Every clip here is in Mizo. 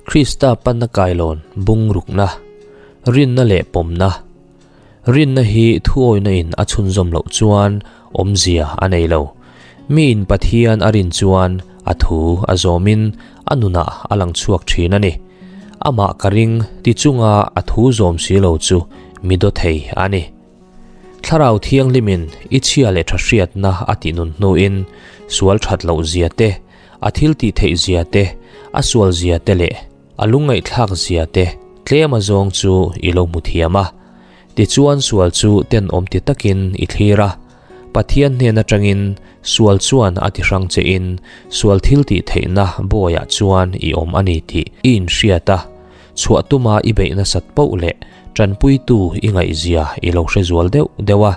Krista panna kailawn bung rukna, rinna leh pawmna. Rinna hi thuawina in a chhunzawm loh chuan awmzia a nei lo. Mi in Pathian a rin chuan a thu a zawmin a nunah a lang chhuak thin a ni. Amah ka ring ti chunga a thu zawm si lo chu mi daw thei a ni. Thlarau Thianghlimin i chhia leh tha hriatna a tih nun hnuin sual that loh zia te, a thil tih theih zia te, a sual zia te leh a lungngaihthlak zia te tlem a zawng chu i lo hmu thiam a. Tichuan sual chu tenawm ti takin i thlir a. Pathian hnen atangin sual chuan a ti hrang che in sual thil tih theihna bawiah chuan i awm a ni tih i inhriat a. Chhuah tuma i beih nasat poh leh tanpuitu i ngaihzia i lo hre zual deuh deuh a.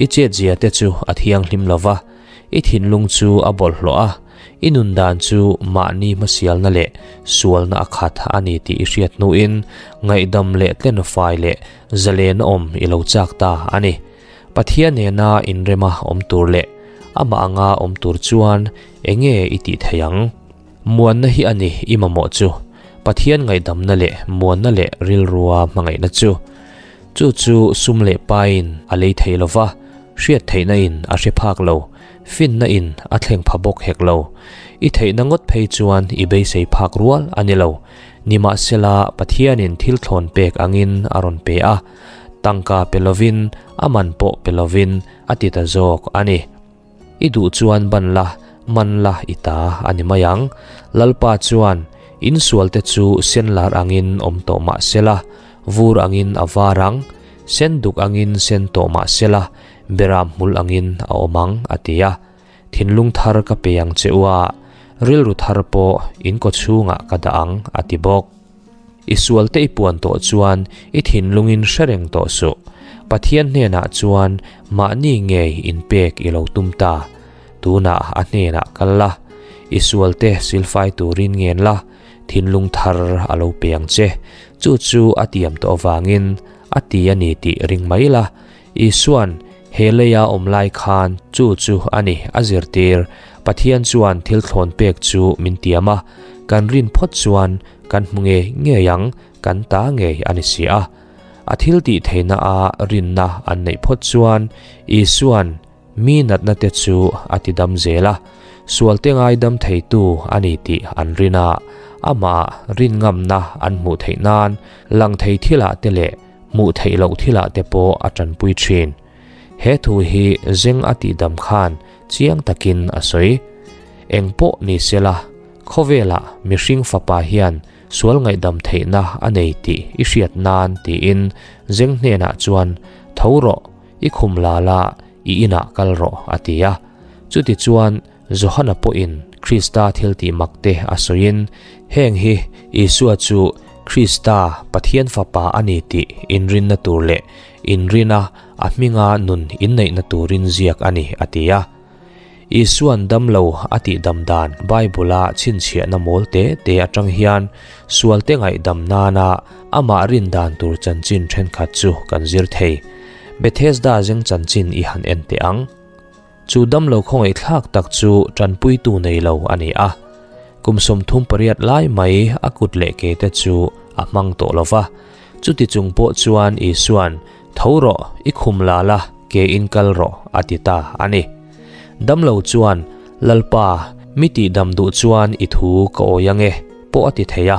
I chetzia te chu a thianghlim lo va, i thinlung chu a bawlhhlawh a, i nun dan chu mahni hmasialna leh sualna a khat a ni tih i hriat hnuin ngaihdam leh tlenfai leh zalen awm i lo chak ta a ni. Pathian nena inrema awm tur leh amah anga awm tur chuan enge i tih theih ang? Muanna hi a ni i mamawh chu. Pathian ngaihdamna leh muanna leh rilrua hmangaihna chu. Chu chu sum leh pain a lei thei lo va, hriat theihna in a hre phak lo, finna in a thleng pha bawk hek lo. I theihna ngawt phei chuan i beisei phak rual a ni lo. Nimahsela, Pathianin thil thlawn pek angin a rawn pe a, tangka pe lovin, a man pawh pe lovin a ti ta zawk a ni. I duh chuan ban la, man la i ta a ni mai ang. Lalpa chuan, Insualte chu senlar angin awm tawh mah sela, vur angin a var ang, sen duk angin sen tawh mah sela, beram hmul angin a awm ang, a ti a. Thinlung thar ka pe ang che u a, rilru thar pawh in kaw chhungah ka dah ang, a ti bawk. I sualte i puan tawh chuan i thinlungin hre reng tawh suh. Pathian hnenah chuan mahni ngei inpek i lo tum ta. Tunah a hnenah kal la, i sualte silfai turin ngen la, thinlung thar a lo pe ang che. Chu chu a tiam tawh avangin a ti a ni tih ring mai la. Isua'n he leia awm lai khan chu chu a ni a zirtir. Pathian chuan thil thlawn pek chu min tiam a, kan rin phawt chuan kan hmu ngei ngei ang, kan ta ngei a ni si a. A thil tih theihna a rinna an neih phawt chuan Isua'n mi natna te chu a ti dam zel a, sualte ngaidam theitu a ni tih an rin a, amah rin ngamna an hmuh theih nan lang thei thilah te leh hmuh theih loh thilah te pawh a tanpui thin. He thu hi zeng a tihdam khan chiang takin a sawi. Eng pawh ni sela, khawvelah mihring fapa hian sual ngaihdam theihna a nei tih i hriat nan tiin zeng hnenah chuan tho rawh, i khum la la, i inah kal rawh a ti a. Chutichuan Johana pawhin Krista thiltih mak te a sawiin heng hi Isua chu Krista Pathian Fapa a ni tih inrinna tur leh inrina a hminga nun inneihna turin ziak a ni a ti a. Isua'n damlo a tihdam dan Bible-a chhinchhiahna mawl te te atang hian sualte ngaihdam nana amah rin dan tur chanchin thenkhat chu kan zir thei. Bethesda zeng chanchin i han en teh ang. Chu damlo khawngaihthlak tak chu tanpuitu nei lo a ni a. Kum 38 lai mai a kut leh ke te chu a hmang tawh lo va. Chuti chung pawh chuan Isua'n, Tho rawh, i khum la la, ke in kal rawh, a ti ta a ni. Damlo chuan, Lalpa, mi tihdam duh chuan i thu ka awi ange, pawh a ti thei a.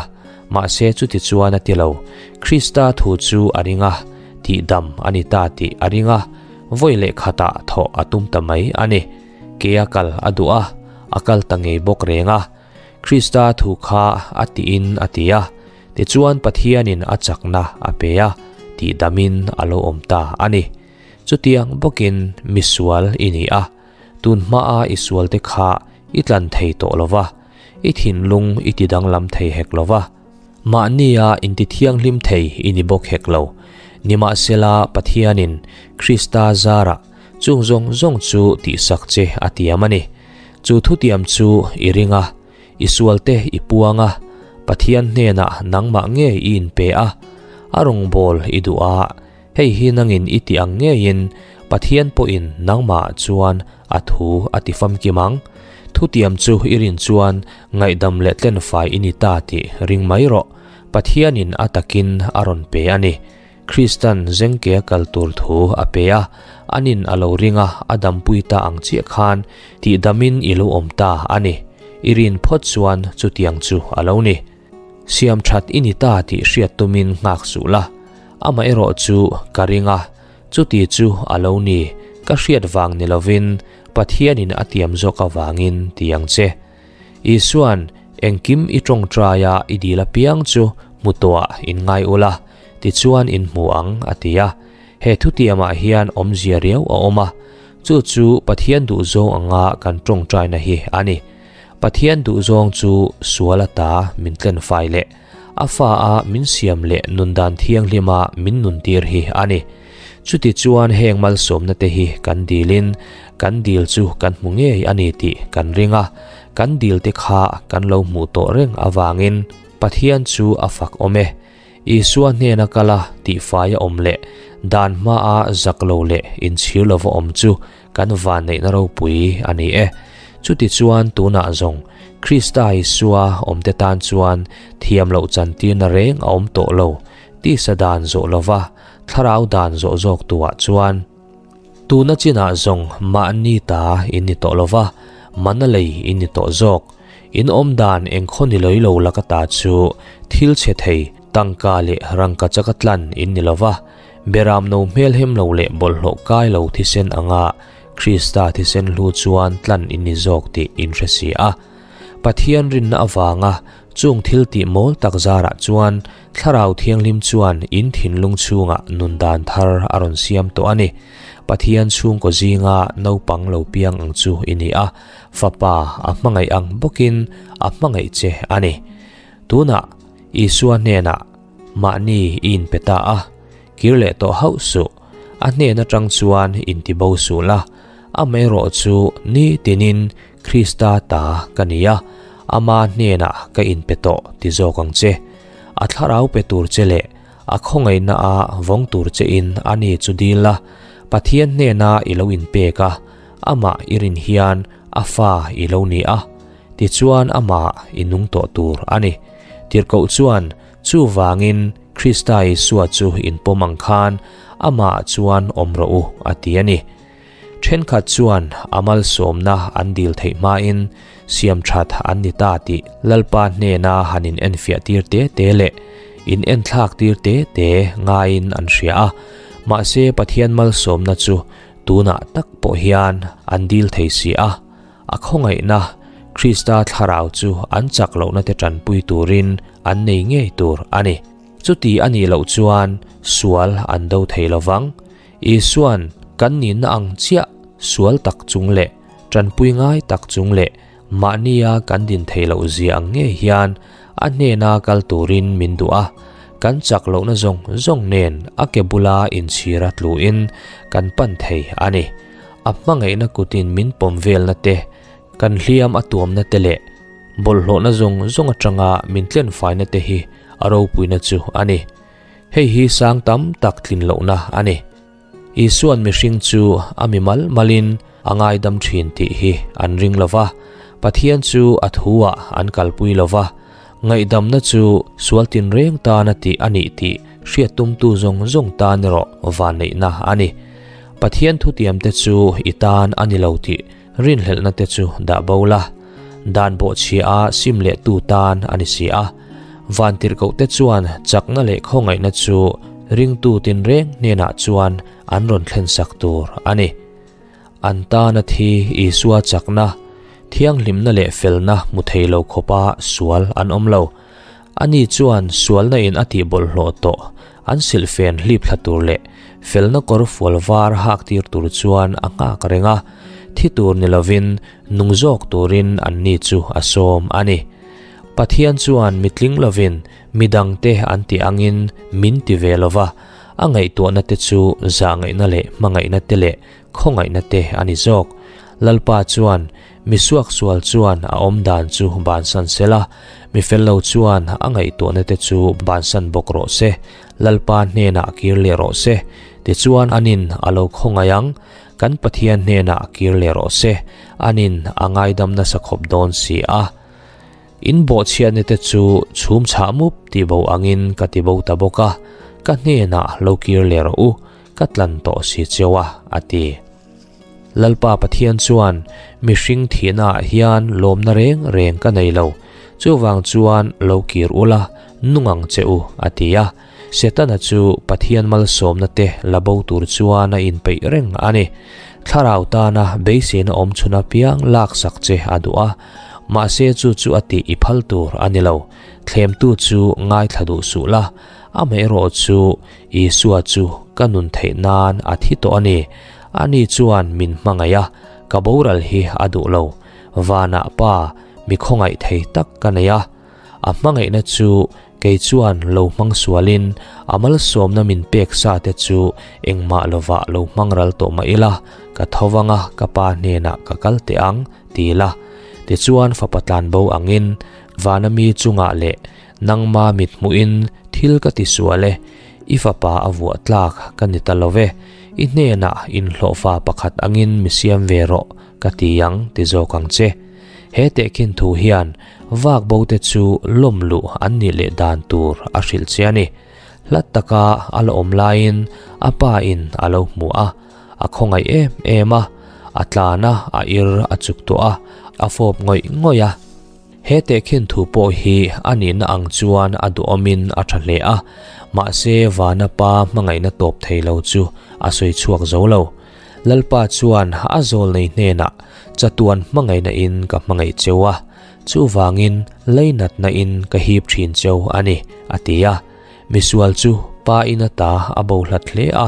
Mahse chuti chuan a ti lo. Krista thu chu a ring a, tihdam a ni ta tih a ring a. Vawi leh khatah thawh a tum ta mai a ni. Ke a kal a duh a, a kal ta ngei bawk reng a. Krista thu kha a tiin a ti a, tichuan Pathianin a chakna a pe a, tihdamin a lo awm ta a ni. Chutiang bawkin misual i ni a, tun hmaa i sualte kha i tlan thei tawh lo va, i thinlung i tidanglam thei hek lo va. Mahnia intithianghlim thei i ni bawk hek lo. Nimahsela, Pathianin Krista zarah chung zawng zawng chu tihsak che a tiam a ni. Chu thutiam chu i ring a, i sualte i puang a, Pathian hnenah nangmah nge i inpe a, a rawngbâwl i duh a, hei hi nangin i tih ang ngeiin Pathian pawhin nangmahah chuan a thu a ti famkim ang. Thutiam chu i rin chuan ngaihdam leh tlenfai i ni ta tih ring mai rawh. Pathianin a takin a rawn pe a ni. Kristan zengkea kal tur thu a pe a, anin a lo ring a, a dampui ta ang chiah khan tihdamin i lo awm ta a ni. I rin phawt chuan chutiang chu a lo ni. Siam that i ni ta tih hriat tumin nghak suh la. Amaherawh chu ka ring a, chuti chu a lo ni, ka hriat vang ni lovin Pathianin a tiam zawk avangin ti ang che. Isua'n engkim i tawngtai a i dil apiang chu hmu tawhah in ngai ula, tichuan in hmu ang a ti a. He thutiamah hian awmzia riau a awm a, chu chu Pathian duhzawng anga kan tawngtaina hi a ni. Pathian duhzawng chu sual ata min tlenfai leh a fa a min siam leh nundan thianghlima min nuntir hi a ni. Chuti chuan heng malsawmna te hi kan dilin kan dil chu kan hmu ngei a ni tih kan ring a, kan dil te kha kan lo hmuh tawh reng avangin Pathian chu a fak awm e. Isua hnena kal a tihfai a awm leh dan hmaa zak lo leh inchhir lova awm chu kan vanneihna ropui a ni e. Chutichuan tunah zawng Krista Isua awmte tan chuan thiam loh chantirna reng a awm tawh lo, tisa dan zawh lova thlarau dan zawh zawk tuah chuan tuna chinah zawng mahni ta in ni tawh lova, mana lei in ni tawh zawk. In awm dan engkhaw ni lawilo laka ta chu thil chhe thei tangka leh rangka chaka tlan in ni lova, Beram no hmelhem lo leh bawlhhlawh kai lo thisen anga Krista thisen hlu chuan tlan in ni zawk tih in hre si a. Pathian rinna avanga chung thil tih mawl tak zarah chuan Thlarau Thianghlim chuan in thinlung chhungah nun dan thar a rawn siam tawh a ni. Pathian chhungkaw zinga naupang lo piang ang chu i ni a, Fapa a hmangaih ang bawkin a hmangaih che a ni. Tunah Isua hnenah mahni i inpe ta a, kir leh tawh hauh suh. A hnen atang chuan intibo suh la, amaherawh chu ni tinin Krista ta ka ni a, ama hnenah ka inpe tawh ti zawk ang che. A thlarau pe tur che leh a khawngaihna a vawng tur che in a ni chu dil la, Pathian hnena i lo inpek a, amah i rin hian a fa i lo ni a, tichuan amah i nung tawh tur a ni. Tirhkoh chuan chuvangin Krista Isua chu inpawm ang khan amah chuan awm rawh u a ti a ni. Thenkhat chuan a malsawmna an dil theih hmain siam that an ni ta tih Lalpa hnena han in enfiah tir te te leh in enthlak tir te te ngaiin an hria a, mahse Pathian malsawmna chu tunah tak pawh hian an dil thei si a. A khawngaihna, Krista thlarau chu an chak lohna te tanpui turin an nei ngei tur a ni. Chuti a nih loh chuan sual an do thei lo vang. Isua'n kan nihna ang chiah sual tak chung leh tanpui ngai tak chung leh mahnia kan din theih loh zia ang ngei hian a hnena kal turin min duh a, kan chak lohna zawng zawng nen a ke bula inchhira tluin kan pan thei a ni. A hmangaihna kutin min pawm velna te, kan hliam a tuamna te leh bawlhhlawhna zawng zawng atanga min tlenfaina te hi a ropuina chu a ni. Hei hi sang tam tak tlin lohna a ni. Isua'n mihring chu a mi mal malin a ngaidam thin tih hi an ring lo va, Pathian chu a thu-ah an kalpui lo va, ngaihdamna chu sual tinreng tana tih a nih tih hriat tumtu zawng zawng tan erawh vanneihna a ni. Pathian thutiamte chu i tan a ni lo tih rinhlelhna te chu dah bo la, dan bawhchhia a sim leh tu tan a ni si a. Vantirhkohte chuan chakna leh khawngaihna chu ringtu tinreng hnenah chuan an rawn thlensak tur a ni. An tana thi Isua chakna, thianghlimna leh felna hmu thei lo khawpa sual an awm lo. Ani chuan sualna in a tih bawlhhlawh tawh an silhfen hlip thla tur leh felna kawr fual var hak tir tur chuan a nghak reng a, thi tur ni lovin nung zawk turin anni chu a sawm a ni. Pathian chuan mitling lovin midangte an tih angin min ti ve lova, a ngaihtuahna te chu zahngaihna leh hmangaihna te leh khawngaihna te a ni zawk. Lalpa chuan Mi suaksual chuan a awm dan chu bansan se la, mi fel lo chuan a ngaihtuahna te chu bansan bawk rawh se, Lalpa hnenah kir leh rawh se, tichuan anin a lo khawngaih ang. Kan Pathian hnenah kir leh rawh se, anin a ngaidam nasa khawp dawn si a. In bawhchhiatna te chu chhum chhah mup tih bo angin ka ti bo ta bawk a, ka hnenah lo kir leh rawh u, ka tlan tawh si cheu a, a ti. Lalpa Pathian chuan, Mihring thihnaah hian lawmna reng reng ka nei lo, chuvang chuan lo kir ula, nung ang che u, a ti a. Setana chu Pathian malsawmna te la bo tur chuan a inpeih reng a ni. Thlarau tana beiseina awm chhun apiang laksak che a duh a, mahse chu chu a tih i phal tur a ni lo. Thlemtu chu ngaithla duh suh la, amaherawh chu Isua chu ka nun theih nan a thi tawh a ni. Ani chuan min hmangaih a, ka boral hi a duh lo. Vanah Pa mi khawngaih thei tak ka nei a. A hmangaihna chu kei chuan lo hmang sualin a malsawmna min pek sa te chu engmah lovah lo hmang ral tawh mah ila, ka tho vang a, ka pa hnenah ka kal teh ang, ti la. Tichuan fapa tlanbo angin vana mi chungah leh nangma mit hmuhin thil ka ti sual e, i fapa a vuah tlak ka ni ta lo ve, i hnenah inhlawhfa pakhat angin mi siam ve rawh ka ti ang ti zawk ang che. He tehkhin thu hian vak bo te chu lawm luh an nih leh dan tur a hrilh che a ni. Hlat taka a la awm laiin a pa in a lo hmu a, a khawngaih em em a, a tlan a, a ir a chuk tawh a, a fawp ngawih ngawih a. He tehkhin thu pawh hi a nihna ang chuan a duhawmin a tha hle a, mahse vana pa hmangaihna tawp thei lo chu a sawi chhuak zo lo. Lalpa chuan a zawlnei hnenah, Chatuan hmangaihna in ka hmangaih cheu a, chuvangin leinatna in ka hip thin cheu a ni, a ti a. Misual chu pa in ata a bo hlat hle a,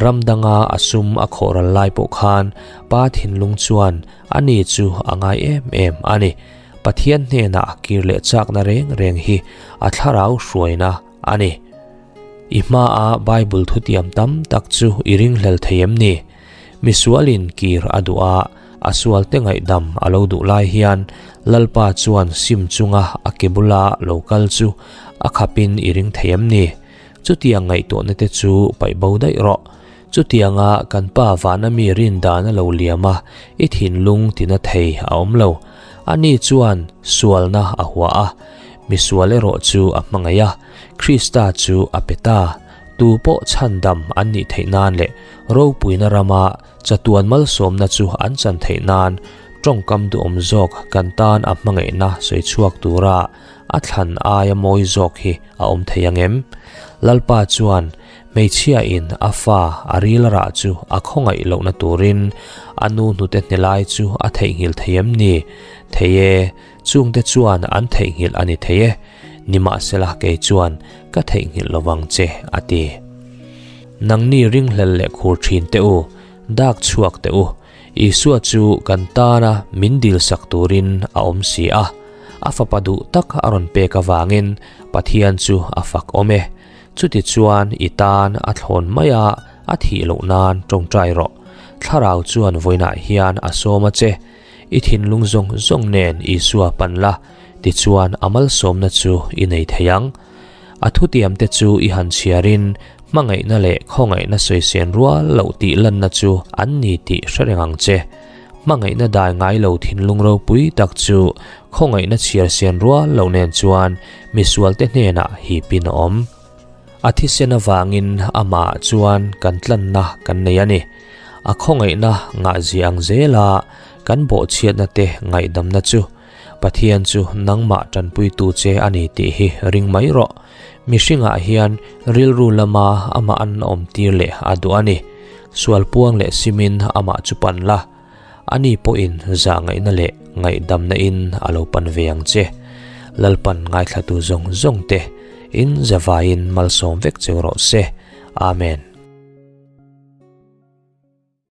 ram danga a sum a khawh ral lai pawh khan pa thinlung chuan ani chu a ngai em em a ni. Pathian hnenah kir leh chakna reng reng hi a thlarau hruaina a ni. I hmaa Bible thutiam tam tak chu i ringhlel thei em ni? Misualin kir a duh a, a sualte ngaihdam a lo duh lai hian Lalpa chuan sim chunga a ke bula lo kal chu a khapin i ring thei em ni? Chutiang ngaihtuahna te chu paih bo daih rawh. Chutianga kan Pa vana mi rin dan a lo liam a, i thinlung tina thei a awm lo. Ani chuan sualna a hua a, misual erawh chu a hmangaih a. Krista chu a pe ta, tu pawh chhandam an nih theih nan leh ropuina rama chatuan malsawmna chu an chan theih nan tawngkam duhawm zawk kan tan a hmangaihna sawi chhuak tura a thlan aia mawi zawk hi a awm thei ang em? Lalpa chuan hmeichhia in a fa a ril rah chu a khawngaih lohna turin a nu hnute hne lai chu a theihnghilh thei em ni? Thei e, Chungte chuan an theihnghilh a ni thei e, nimahsela kei chuan ka theihnghilh lo vang che, a ti. Nangni ringhlel leh khur thin teh u, dak chhuak teh u, Isua chu kan tana min dilsak turin a awm si a, a fapa duh tak a rawn pek avangin Pathian chu a fak awm e. Chutichuan i tan a thlawn mai a, a thih loh nan tawngtai rawh. Thlarau chuan vawiinah hian a sawm a che. I thinlung zawng zawng nen Isua pan la, tichuan a malsawmna chu i nei thei ang. A thutiamte chu i han chhiarin hmangaihna leh khawngaihna sawisên rual loh tih lanna chu an ni tih hre reng ang che. Hmangaihna dai ngai lo thinlung ropui tak chu khawngaihna chhiarsên rual loh nen chuan misualte hnenah hipin a awm. A thisen avangin amah chuan kan tlanna kan nei a ni. A khawngaihna ngahzia ang zela kan bawhchhiatna te ngaihdamna chu Pathian chu nangmah tanpuitu che a ni tih hi ring mai rawh. Mihringah hian rilru lama amah an awmtir leh a duh a ni. Sual puang leh simin amah chu pan la. Ani pawhin zahngaihna leh ngaihdamna in a lo pan ve ang che. Lalpan ngaithlatu zawng zawng te in zavaiin malsawm vek cheu rawh se. Amen.